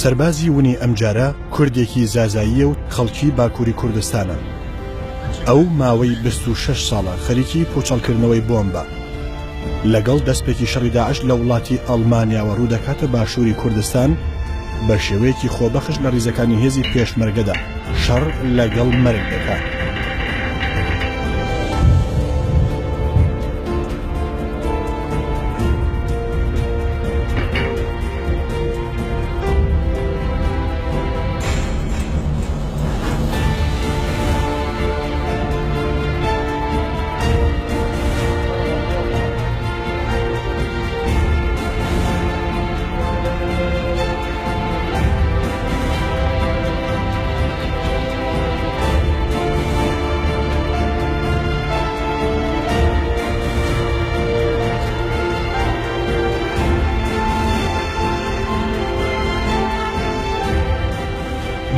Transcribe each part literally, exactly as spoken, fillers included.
سەربازی ونی ئەمجارە کوردێکی زازاییە و خەڵکی باکووری کوردستانە. ئەو ماوەی بیست و شەش ساڵە خەریکی پوچەڵکردنەوەی بۆمبە. لەگەڵ دەستپێکی شەڕی داعش لە وڵاتی ئەڵمانیاوە ڕوو دەکاتە باشووری کوردستان، بە شێوەیەکی خۆبەخش لە ڕیزەکانی هێزی پێشمەرگەدا شەڕ لەگەڵ مەرگ دەکات.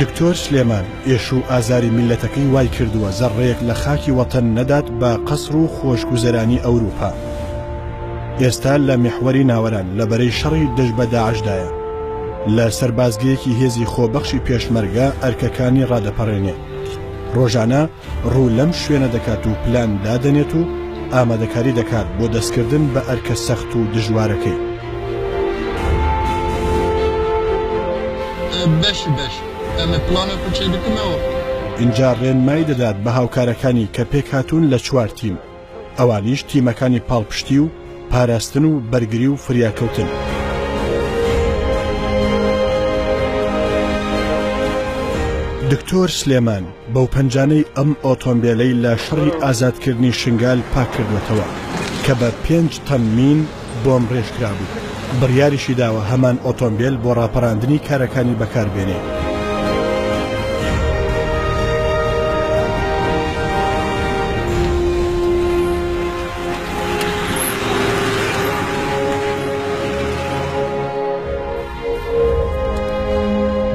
دکتۆر سلێمان، ئێش و ئازاری میللەتەکەی وای کردووە زەڕەیەک لە خاکی وەتەن نەدات بە قەسر و خۆشگوزەرانی ئەوروپا. ئێستا لە میحوەری ناوەران لە بەرەی شەڕی دژ بە داعشدایە. لە سەربازگەیەکی هێزی خۆبەخشی پێشمەرگە ئەرکەکانی ڕادەپەڕێنێ. ڕۆژانە ڕوو لەم شوێنە دەکات و پلان دادەنێت و ئامادەکاری دەکات بۆ دەستکردن بە ئەرکە سەخت و دژوارەکەی. بەش بەش. ئەمە پلانە کوچەی بکەمەوە. اینجا ڕێنمای دەدات بە هاوکارەکانی کە پێک هاتوون لە چوار تیم. ئەوانیش تیمەکانی پاڵپشتی و پاراستن و بەرگری و فریاکەوتن. دکتۆر سلێمان بەو پەنجانەی ئەم ئۆتۆمبیلەی لە شەڕی ئازادکردنی شنگال پاک کردوێتەوە کە بە پێنج تەن مین بۆم ڕێژ کرابوو. بڕیاریشی داوە هەمان ئۆتۆمبیل بۆ ڕاپەڕاندنی کارەکانی بەکاربێنێ.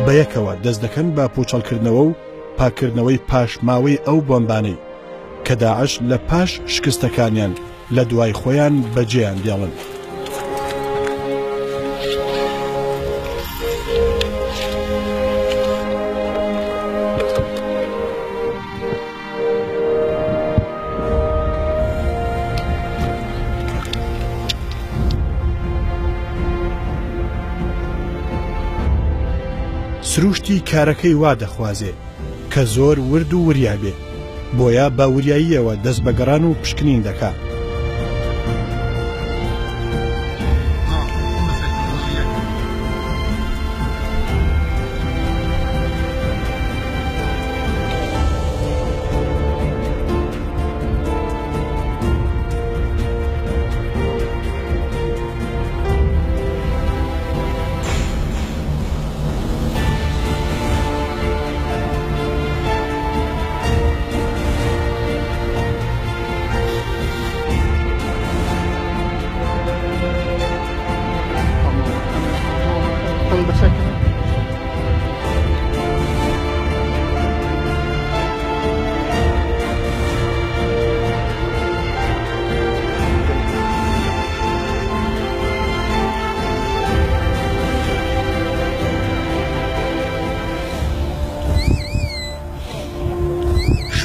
بەیەکەوە دەست دەکەن بە پوچەڵکردنەوە و پاککردنەوەی پاشماوەی ئەو بۆمبانەی کە داعش لە پاش شکستەکانیان لە دوای خۆیان بەجێیان دێڵن. سروشتی کارەکەی وا دەخوازێ کە زۆر ورد و وریا بێ، بۆیە بە وریاییەوە دەست بە گەڕان و پشکنین دەکا.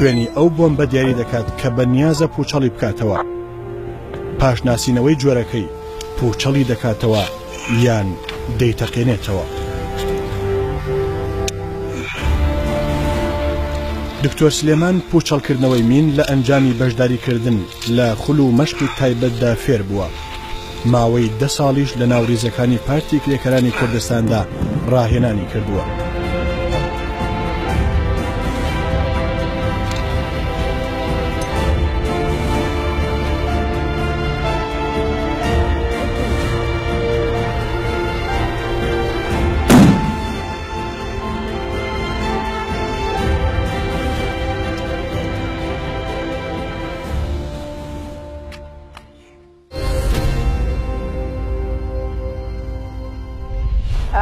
شوێنی ئەو بۆمبە دیاری دەکات کە بە نیازە پوچەڵی بکاتەوە. پاشناسینەوەی جۆرەکەی پوچەڵی دەکاتەوە یان دەیتەقێنێتەوە. دکتۆر سلێمان پوچەڵکردنەوەی مین لە ئەنجامی بەشداریکردن لە خول و مەشقی تایبەتدا فێر بووە. ماوەی دە ساڵیش لە ناو ریزەکانی پارتی کرێکەرانی کوردستاندا ڕاهێنانی کردووە.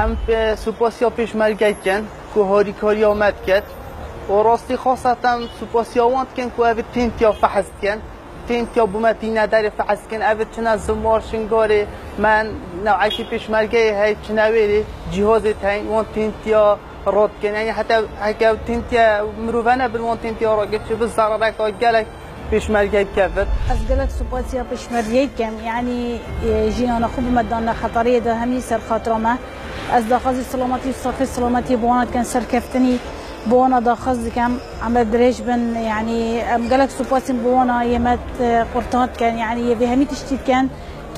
Em, e, supasiya pêşmergê dikin ku harîkariya me diket û rastî xaseten supasiya wan dikin ku ev têntiya fehs dikin. Têntiya bûme tîne derê, fehs kin, ev çine Zimar, Şingalê, me newekî pêşmergeyê hey çine wêrê, cîhozê teyn, wan têntiya rot kin. Yanî heta heke ew têntiya mirove nebin, wan têntiya rot kin, çi bi zarareka gelek pêşmergeyê bikevin. Ez gelek supasiya pêşmergeyê dikim, yanî, e, jînana xwe bi me dane xeteriyê de hemî ser xatira me. Ez daxwazî selametî û saxê selametî bi wana dikim, serkeftinî bi wana daxwaz dikim. Em dirêj bin, yanî em gelek supasîn bi wana yê me, e, qurtar dikin, yanî yê vê hemî tiştî dikin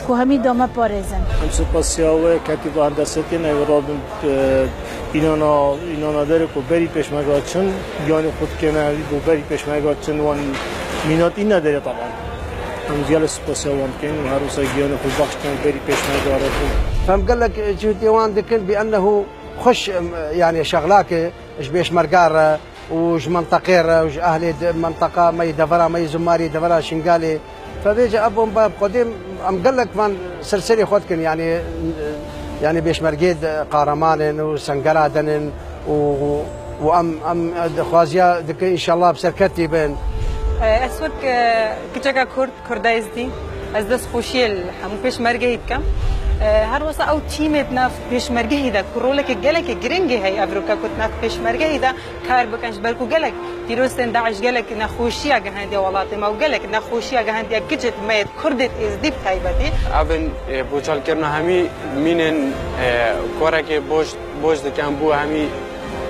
ku hemî da me parêzin. Em supasiya we ketî ve hendesetên ew rabin, e, înana, înana derê ku berî pêşmerga çin, giyanê xwe dikene, bo berî pêşmerga çin wan mînat îne derê taban. Em gelek supasiya wan dikin û her wisa giyanê xwe baxş dikin berî pêşmerga re bin. Em gelek cuhdê wan dikin bi ennehu xweş, em, yanî şexlake ji pêşmerga re û ji menteqê re û ji ehlê de-, menteqa me yê devera me yê Zimarê, devera Şingalê. Fevêce ev bombe bi Xwedê em gelek van ser serê xwe dikin, yanî, yanî pêşmergê de qahreman in û sengera din in û, û em, em dixwaziya dikin înşallah bi serketî bin. Ez wek, e, kiçeka Kurd, Kurda Êzdî, ez destxweşiyê li hemû pêşmergehî dikim. E, her wisa ew tîmê di nav pêşmergehî de ku roleke gelekê giringê heye, ev roke ku di nav pêşmergehî de kar bikin, ji ber ku gelek tîrorîstên DAIŞ gelek nexweşiya gihandiye welatê me û gelek nexweşiya gihandiye giştî me yê Kurdê Êzdî bi taybetî. Ev in, e, pûçalkirina hemî mînên, e, korekê boş, boş dikin bo hemî,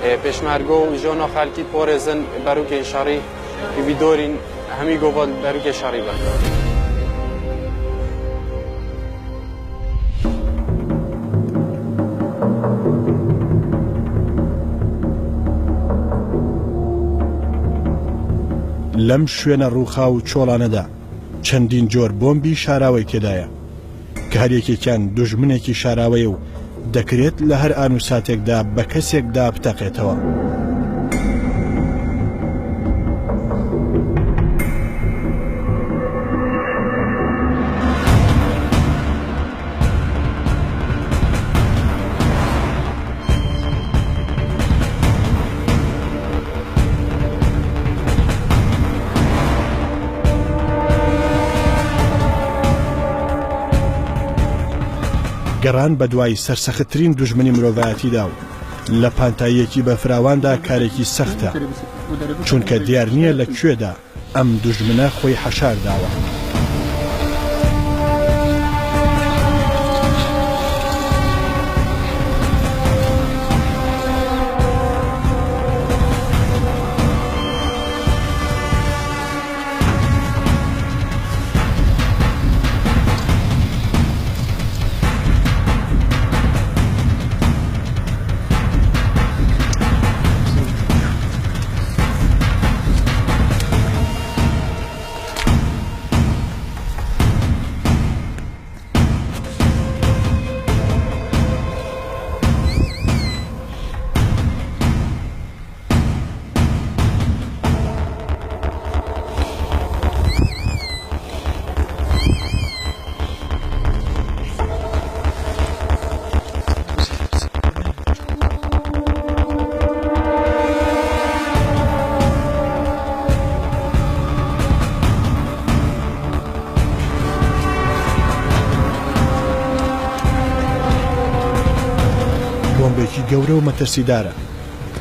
e, pêşmergo û jona xelkî porêzin berûkên şerî, bi dorîn hemî gova berûkê şerî bin. لەم شوێنە ڕووخاو و چۆڵانەدا چەندین جۆر بۆمبی شاراوەی تێدایە، کە هەر یەکێکیان دوژمنێکی شاراوەیە و دەکرێت لە هەر ئان و ساتێکدا بە کەسێکدا بتەقێتەوە. گەڕان بە دوای سەرسەختترین دوژمنی مرۆڤایەتیدا و لە پانتاییەکی بەفراواندا کارێکی سەختە، چونکە دیار نییە لە کوێدا ئەم دوژمنە خۆی حەشار داوە. بۆمبێکی گەورە و مەترسیدارە،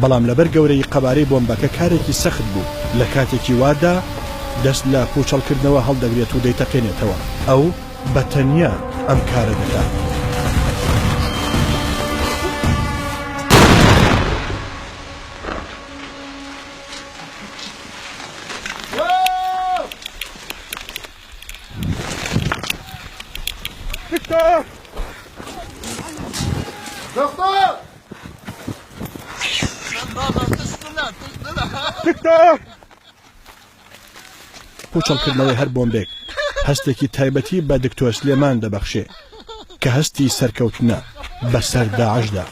بەڵام لەبەر گەورەی قەبارەی بۆمبەکە کارێکی سەخت بوو. لە کاتێکی وادا دەست لە پوچەڵکردنەوە هەڵدەگرێت و دەیتەقێنێتەوە. ئەو بە تەنیا ئەم کارە دەکات. دکتۆر! دکتۆر! دکتۆر! پوچەڵکردنەوەی هەر بۆمبێک هەستێکی تایبەتی بە دکتۆر سلێمان دەبەخشێ کە هەستی سەرکەوتنە بەسەر داعشدا.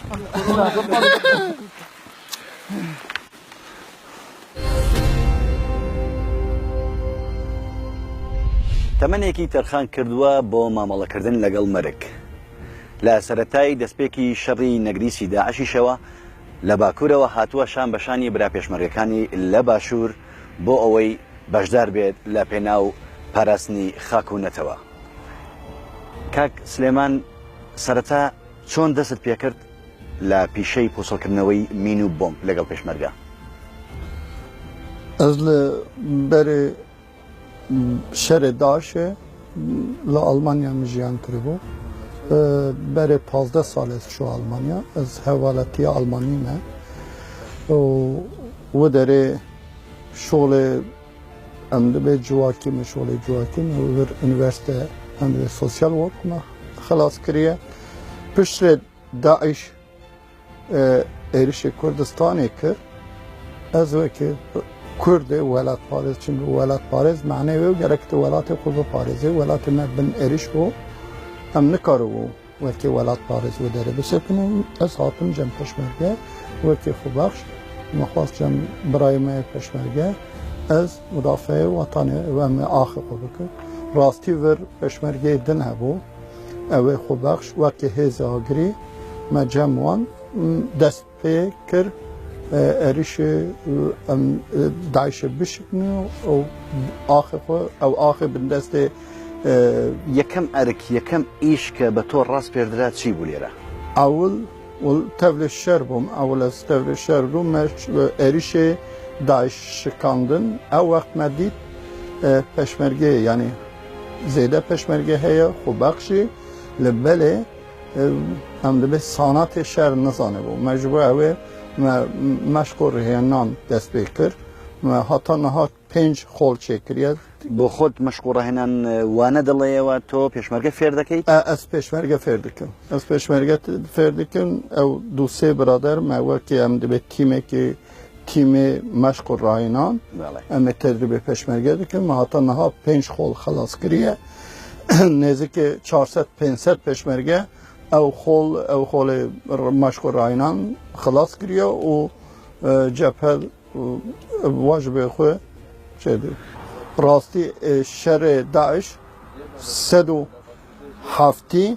تەمەنێکی تەرخان کردووە بۆ مامەڵەکردن لەگەڵ مەرگ. لە سەرەتای دەستپێکی شەڕی نەگریسی داعشیشەوە لە باکوورەوە هاتووە شان بە شانی برا پێشمەرگەکانی لە باشوور بۆ ئەوەی بەشدار بێت لە پێناو پاراستنی خاک و نەتەوە. کاک سلێمان، سەرەتا چۆن دەستت پێکرد لە پیشەی پوسڵکردنەوەی مین و بۆمب لەگەڵ پێشمەرگە؟ Ez li berê şerê DAIŞê li Almanya min jiyan kiribû. Berê pazdeh sal ez çû Almanya. Ez hevaletiya Almanî me. Û wi derê şolê em dibê civakî min, şolê civakî min vir unîversîte em dibê social work me xilas kiriye. Piştre DAIŞ e, êrişê Kurdistanê kir, ez wekî Kurdê welatparêz, çimkî welatparêz manê wê gerek tu welatê xwe biparêzê. Welatê me bin êriş bû, em nikaribû wekî welatparêz wê derê bisekinin. Ez hatim cem peşmerge, wekî xwebexş, me xwest cem birayê me yê peşmerge, ez mudafeê wetanê we me axê xwe bikim. Rastî vir peşmergeyê din hebû, ew ê xwebexş wekî hêzê agirî me cem wan dest pê kir, e, êrişê, e, em, e, DAIŞê bişiknin û axê xwe, ew axê bin destê, e, یەکەم ئەرک، یەکەم ئیش کە بە تۆ ڕاسپێردرا چی بوو لێرە؟ Ewil, û tevlê şer bûm, ewil ez tevlê şer bûm, me ş-, êrişê DAIŞ şikandin. Ew wext me dît, e, peşmergeyê, yanî zêde peşmerge heye, xwebexşî, li belê, e, em dibê sanatê şer nizanibû. Me ji bo ew ê me meşq û rihênan dest pê kir. Me heta niha pênc xol çêkiriye. بۆ خۆت مەشق و ڕاهێنان، وانە دەڵێیەوە، تۆ پێشمەرگە فێر دەکەیت؟ E, ez pêşmerge fêr dikim. Ez pêşmerge t-, fêr dikim. Ew du sê birader me wekî em dibê tîmekî, tîmê meşq û rayînan. بەڵێ. Em ê tedrîbê pêşmerge dikin. Me heta niha pênc xol xilas kiriye. Nêzîkî çar sed pênc sed pêşmerge ew xol, ew xolê r-, meşq û rayînan xilas kiriye û, e, cephe, e, wa ji bê xwe çêdî. Rastî, e, şerê DAIŞ sed û heftî,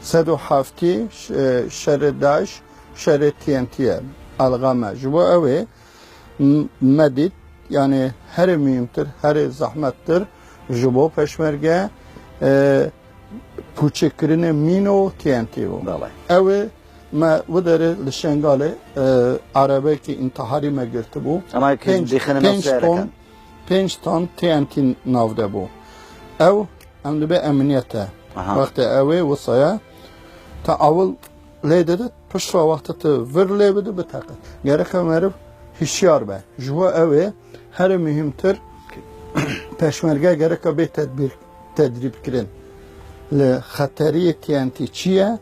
sed û heftî ş-, e, şerê DAIŞ, şerê T N T ye. Elga me. Ji bo ew ê m-, me dît, yanî herê muhîmtir, herê zehmettir ji bo peşmerge, e, pûçekirinê mîn û T N T bû. Belê. Ew ê me wi derê li Şengalê, e, erebekî întiharî me girtibû. Ama ki Pênc, dixine pênc nasıl ton, pênc ton T N T nav de bû. Ew em dibe emniyet e. Aha. Wextê ew ê wisa ye, te ewil lê dide, piştre wextê tu vir lê bide, biteqe. Gereke meriv hişyar be. Ji bo ew ê herê muhîmtir peşmerge gereke bê tedbîr, tedrîb kirin. Li xeteriyê T N T çi ye?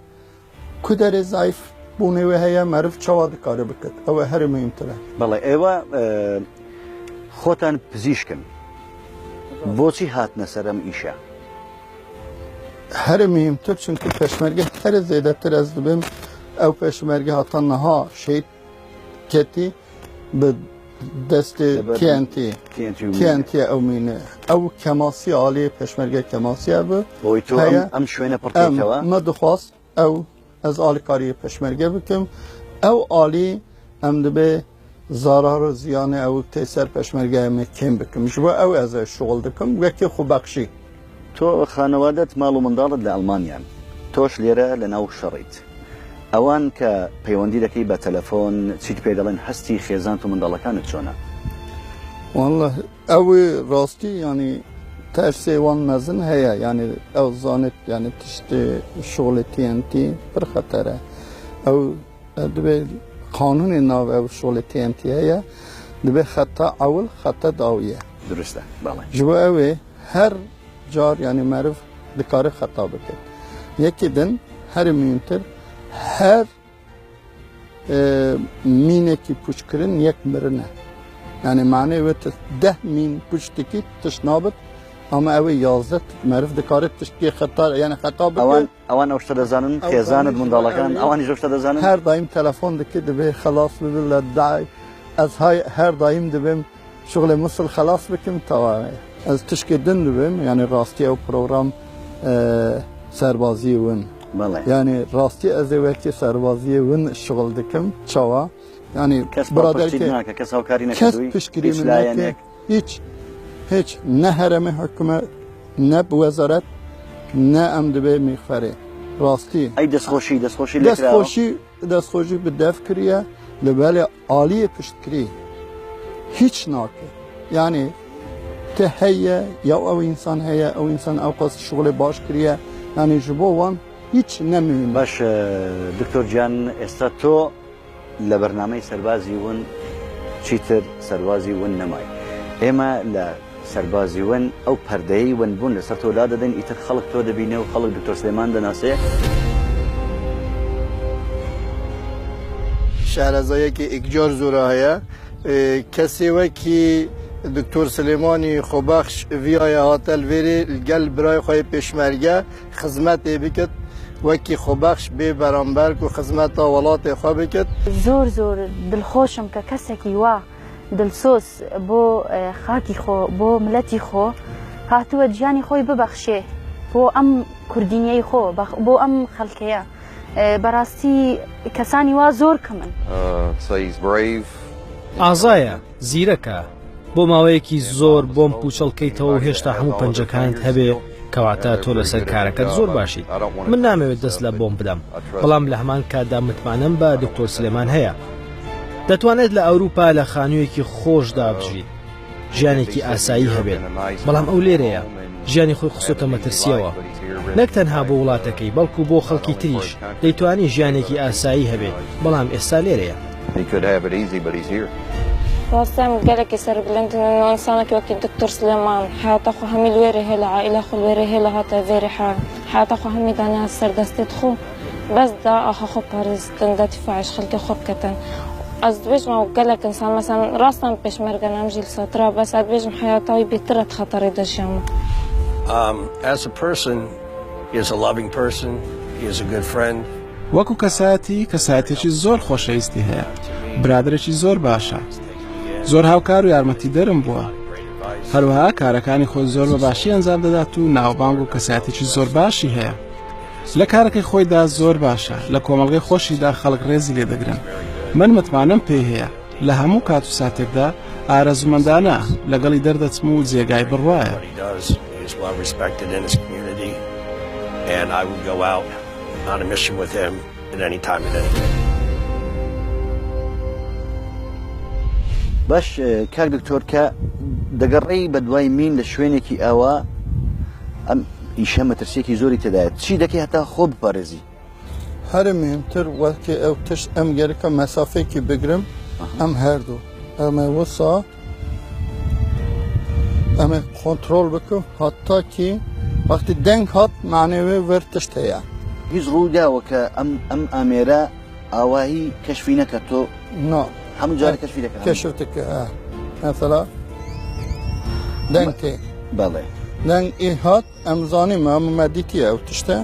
Ku derê zayîf bûnê wê heye, meriv çawa dikare bikit? Ew ê herê muhîmtir e. بەڵێ، ئێوە، ئێ، خۆتان پزیشکن. بۆچی هاتنە سەر ئەم ئیشە؟ Herê muhîmtir, çimkî peşmerge herê zêdetir ez dibêm, ew peşmerge heta niha şehîd ketî bi destê T N T. T N T û T N T ew mîne. Ew kemasiya aliyê peşmerge kemasiya bi. Oy, tu Heye, em, em şwêne pir em, têkewe. Me dixwast ew ez alîkariyê peşmerge bikim. Ew alî em dibê zarar û ziyanê ew tê ser peşmergeya me kêm bikim. Ji bo ew ez ê şuxul dikim, wekî xwebexşî. تۆ خانەوادەت، ماڵ و منداڵت لە ئەڵمانیان، تۆش لێرە لە ناو شەڕیت. ئەوان کە پەیوەندی دەکەی بە تەلەفۆن، چیت پێ دەڵێن، هەستی خێزانت و منداڵەکانت چۆنە؟ Wallah, ew ê rastî, yanî tersê wan mezin heye, yanî ew zanit, yanî tiştê şolê T N T pir xeter e. Ew, e, dibê qanûnê nav ew şolê T N T heye, dibê xeta ewil xeta dawî ye. Durust e, belê. Ji bo ew ê her car, yanî meriv dikare xeta bike. Yekê din herê muhîmtir, her e, mînekî pûçkirin yek mirin e. Yanî manê wê tu deh mîn pûç dikî, tişt nabit, ama ew ê yazdeh meriv dikare tiştkê xeta, yanî xeta bike. ئەوان، ئەوان ئەو شتە دەزانن، Ew xêزانت، zanî منداڵەکان، ew ê ئەوانیش ئەو شتە دەزانن؟ Her daîm telefon dikî, dibê xelas bibi le DAIŞ. Ez hay, her daîm dibêm şuxulê Musul xelas bikim, tewam e. Ez tişkê din dibêm, yanî rastî ew program, e, serbaziyê win. Belê. Yanî rastî ez ê wekî serbaziyê win şuxul dikim. Çawa? Yanî kes biraderkê, palpiştî nake, kes hawkarî neke, kes piştgirî min neke, hîç. Hiç ne herêmê hikûmet, ne bi wezaret, ne em dibê mîxferê. Rastî. Ey destxweşî, destxweşî lê kiraye. Destxweşî, destxweşî bi dev kiriye, li belê aliyê piştgirî hiç nake. Yani te heye, ya ew insan heye, ew insan ew qas şixulê baş kiriye. Yani ji bo wan hiç ne muhîm e. Baş, e, Doktor Can, êsta to لە بەرنامەی سەربازی ون چیتر سەربازی ون نەمای. ئێمە لە سەربازی ون ئەو پەردەیەی ون بوون لەسەر تۆ لا دەدەین، ئیتر خەڵک تۆ دەبینێ و خەڵک دکتۆر سلێمان دەناسێ. شارەزایەکی ئیکجار زۆرە هەیە. ئێ، کەسێ وەکی دکتۆر سلێمانی خۆبەخش ڤیایە هاتە لڤێرێ گەل برای خۆی پێشمەرگە خزمەتێ بکەت، وەکی خۆبەخش بێ بەرامبەر و خزمەتا وڵاتێ خۆ بکەت. زۆر زۆر دڵخۆشم کە کەسێکی وا دڵسۆز بۆ، ئێ، خاکی خۆ، بۆ ملەتی خۆ هاتووە گیانی خۆی ببەخشێ بۆ ئەم کوردینیەی خۆ، بەخ-، بۆ ئەم خەڵکەیە. ئێ، بەڕاستی کەسانی وا زۆر کەمن. Uh, so he's brave. ئازایە، زیرەکە. بۆ ماوەیەکی زۆر بۆم پوچەڵ کەیتەوە و هێشتا هەموو پەنجەکانت هەبێ، کەواتە تۆ لەسەر کارەکەت زۆر باشیت. من نامەوێت دەست لە بۆم بدەم، بەڵام لە هەمان کاتدا متمانەم بە دکتۆر سلێمان هەیە. دەتوانێت لە ئەوروپا لە خانوویەکی خۆشدا بژیت، ژیانێکی ئاسایی هەبێت، بەڵام ئەو لێرەیە. ژیانی خۆی خستۆتە مەترسیەوە. نەک تەنها بۆ وڵاتەکەی، بەڵکو بۆ خەڵکی تریش. دەیتوانی ژیانێکی ئاسایی هەبێت، بەڵام ئێستا لێرەیە. He could have it easy, but he's here. ڕاستە ئەم گەلێکی سەربلندن و ئینسانێکی وەکی دکتۆر سلێمان حیاتا خۆ هەمی لێرە هێلا، عائلە خۆ لێرە هێلا هاتە ڤێرە حا-، حیاتا خۆ هەمی دانیا سەر دەستێت خۆ. بەس دا ئاخا خۆ پارێزتن، دا دیفاعش خەڵکی خۆ بکەتن. ئەز دبێژم ئەو گەلێک ئینسان، مەسەن، ڕاستان پێشمەرگە نامژیل ساترا، بەس ئەد بێژم حیاتاوی بێترە خەتەڕی دەژیامە. Um, as a person, he is a loving person, he is a good friend. وەکو کەسایەتی، کەسایەتێکی زۆر خۆشەویستی هەیە. برادرێکی زۆر باشە. زۆر هاوکار و یارمەتیدەرم بووە. هەروەها کارەکانی خۆی زۆر بە باشی ئەنجام دەدات و ناوبانگ و کەسایەتێکی زۆر باشی هەیە. لە کارەکەی خۆیدا زۆر باشە، لە کۆمەڵگەی خۆشیدا خەڵک ڕێزی لێ دەگرن. من متمانەم پێی هەیە، لە هەموو کات و ساتێکدا ئارەزومەندانە لەگەڵی دەردەچم و جێگای بڕوایە. What he does, he is well respected in his community, and I would go out on a mission with him at any time, at any day. باش، ئێ، کاک دکتۆر، کە دەگەڕێی بە دوای مین لە شوێنێکی ئاوا، ئەم ئیشە مەترسیەکی زۆری تێدایە. چی دەکەی هەتا خۆ بپارێزی؟ Herî muhîmtir wekî ew tişt em gereka mesafeyekî bigrim, aha, em her du. Em ê wisa, em ê kontrol bikim, heta kî wextî deng hat, manê wê vir tişt heye. Hîç rû dawe ke em, em amêre awahî keşfî neke to? Na. Hemû carê keşfî deke, hemû. Keşif dike, he. Mesela, deng tê. Belê. Deng ê hat, em zanîm, em me dîtiye ew tişte,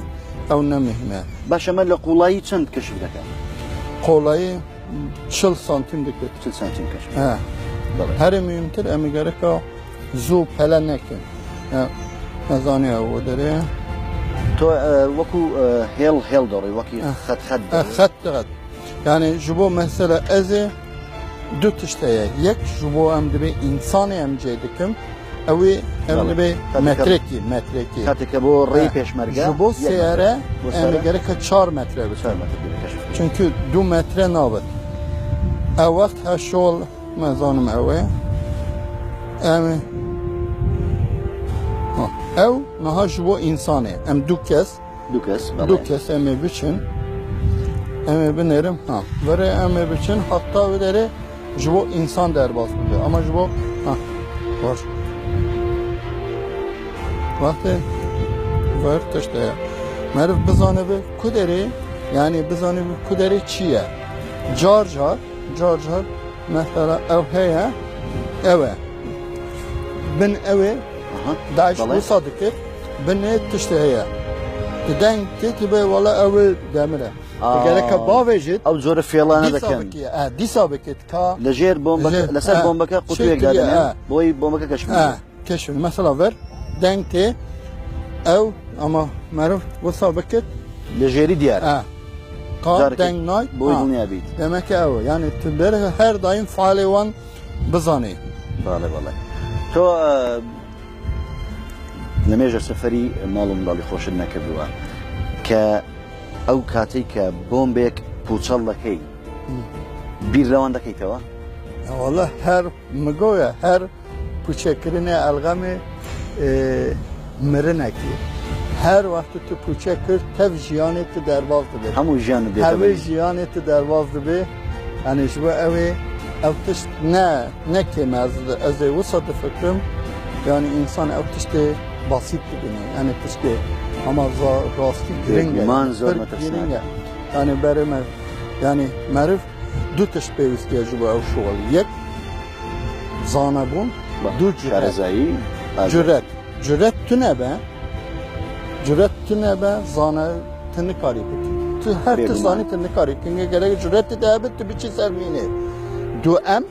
ew ne muhîm e. Baş, em li qolayî çend keşif deke? Qolayî çil santîm dike. Çil santîm keşif. He. Belê. Herî muhîmtir, em ê gereka zû pele nekin. Ya, nezaniye o derê. To, e, wekî, e, hêl, hêl dorê, wekî, eh, xet, xet, eh, dorê. Xet, xet. Yani ji bo mesela ez ê du tişt heye. Yek ji bo em dibê insanê em cê dikim. Ew ê em, belê, dibê xeteke, metrekî, metrekî. Xeteke bo rê, eh, pêşmerge, ji bo yek metre. Seyare, bo em seyare gereke çar metre bikin. Çar metre bile keşif. Çünkü du metre nabit. Ew wext her şol Me zanim ew e. Em ê. Ha, ew niha ji bo însanê. Em du kes. Du kes, belê. Du kes em ê biçin. Em ê binêrim. Ha. Verê em ê biçin. Heta wê derê ji bo însan derbas bibe. Ama ji bo, ha. Baş. Wextê ver tişt heye. Meriv bizanibe ku derê, yani bizanibe ku derê çi ye. Car car, car car Mesela ew heye, ew e. Bin ew ê, aha, DAIŞ, belê, wisa dikir, binê tiştê heye. Tu deng tê, tu bê wele ew ê demir e. Aa. Tu gereke bavêjit. Ew cure fêlane dîsa dikin. Bikî, e, dîsa bikî, ka. Li jêr bombeke, li jêr, li ser, e, bombeke qutuyek dadine. E. Boyî bombeke keşf bike. E. Keşf, mesela ver, deng tê, ew, ama meriv wisa bikit. Li jêrî diyar. Ha. Ka deng nay, boy, ha, dinya bît. Demek ki ew, yani tu ber her daim faalê wan bizanî. Belê, belê. To, e, Nimêja seferî mal û mindalî xweşit nekirdiwe ke ew katê ke bombêk pûçel dikey, bîr li wan dikeytêwe? Ya wele her, min got ya, her pûçekirinê elxemê, e, mirinekî. Her wextî tu pûçe kir, tev jiyanê tu derbas dibe. Hemû jiyan dê Hemû tevî. Jiyanê tu derbas dibe. Yani ji bo ew ê, ew tişt ne, ne kêm e, ez, ez ê wisa difikirim. Yani însan ew tiştê basît dibîne. Yani tiştê ama za-, rastî giring e. Bêguman zor me tirsinak. Giring e. Yani berê me, yani meriv du tişt pêwîst e ji bo ew şixul. Yek, zanebûn, Bak, du, curet. Şarezayî, Curet. Curet tune be, curet tune be, zane tu nikarî bikî. Tu her Bêguman. Tu zanî tu nikarî. Çünkü gerek curet tu de hebe, tu biçî ser mînê. Du em,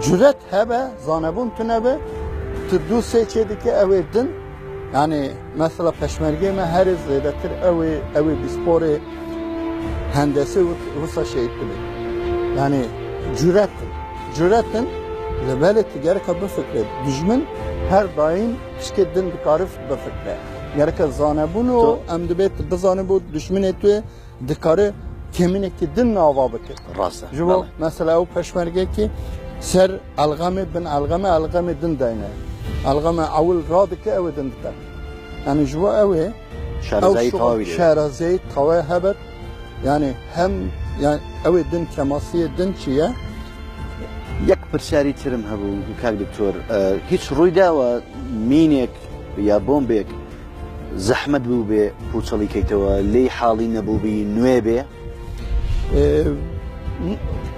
curet hebe, zanebûn tune be, tu du sê çê dike ew ê din, yani mesela peşmergê me herê zêdetir ew ê, ew ê bi sporê hendesê wi-, wisa şehîd dibe. Yani cüret in. Cüret in, li belê tu gereka bifikre. Dijmin her daîm tişkê din dikare bifikre. Gereka zanebûn û To- em dibê tu bizanibû dijminê tu dikare kêminekî din nava bike. Rast e, Ji bo belê. Mesela ew peşmergekî ser elxemê, bin elxemê, elxemê din dayne. Elxeme ewil radike, ew ê din diteqe. Yani ji bo ew ê Şarezayî ew şixul tawî de. Şarezayî tawê hebet. Yani hem, yani ew ê din kemasiyê din çi ye? Yek pirsiyarî tirim hebû, kak doktor. E, hiç rûy dawa mînek ya bombek zehmet bûbê, pûçelî keytêwe, lê halî nebûbî, nûê bê? E,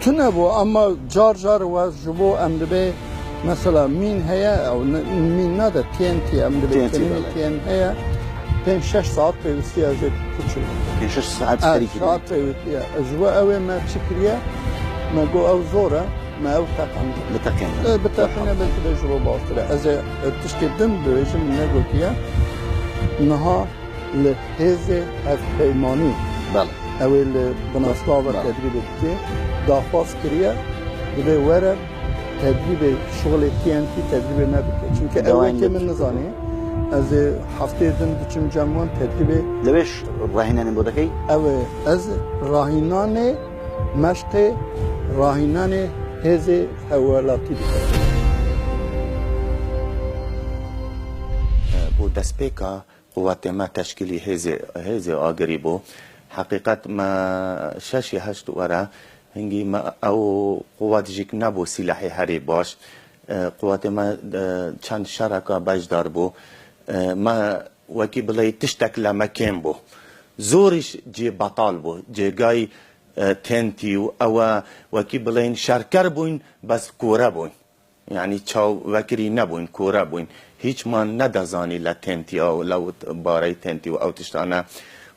tune bû, ama car car we ji bo em dibê, mesela mîn heye, ew ne, mîn nade, T N T, em dibê T N T, kemînê belê. T N T heye, pênc şeş saet pêwîstî ye ez ê pûçim. Pênc şeş saet Evet, serî kirî. Saet pêwîstî ye. Ji bo ew ê me çi kiriye? Me got ew zor e, me ew teqandiye. Biteqîne. E, biteqîne Merhaba. Belkî de ji bo bashtir e. Ez ê, e, tiştê din bibêjim, min negotiye. Niha li hêzê hevpeymanî Belê. Ew ê li binastava Belê. Tedrîbê dike, daxwaz kiriye, dibê were tedrîbê şixulê T N T tedrîbê me bike. Çunke ew Dewayên wekî min nizanî. Ez ê hefteyê din diçim cem wan tedrîbê. Lewêş rahînanên bo dekey? Ew ê ez rahînanê meşqê rahînanê hêzê hevwelatî dikim. Bo destpêka quwetê me teşkîlî hêzê, hêzê agirî bû. Heqîqet me şeşî heşt were, hingî me ew quwet jîk nebû sîlehê herî baş. E, quwetê me, e, çend şereka beşdar bû. E, me wekî bileyî tiştek le me kêm bû. Zorîş cê betal bû. Cêgayî, e, tentî û ew e wekî bileyîn şerker bûyn, bes kore bûyn. Yanî çaw vekirî nebûyn, kore bûyn. Hîç man nedezanî le tentiya û le barey tentî û ew tiştane.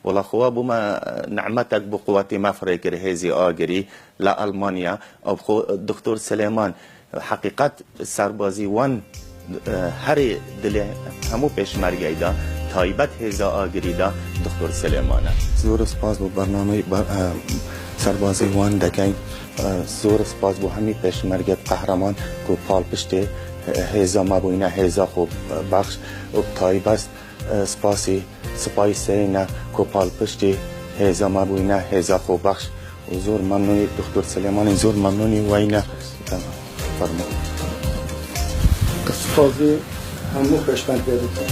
Wela xwe bûme nehmetek bû quwetê me firê kir hêzî agirî le Almanya. Ew xwe Doktor Silêman, heqîqet serbazî wan, e, herê dilê hemû pêşmergeyî de, taybet hêza agirî de Doktor Silêman e. Zor spas bo bernameyê ber-, e, serbazî wan dekeyn. Zor spas bo hemî pêşmergê qehreman ku palpiştê hêza me bûyne, hêza xwe bexş û bi taybet spasî Sipayî Serê ne ku palpiştê hêza me bûyne, hêza xwe bexş û zor memnûnî Doktor Silêmanî, zor memnûnî wey ne. Fermo. Spasî hemû pêşmergê dikim.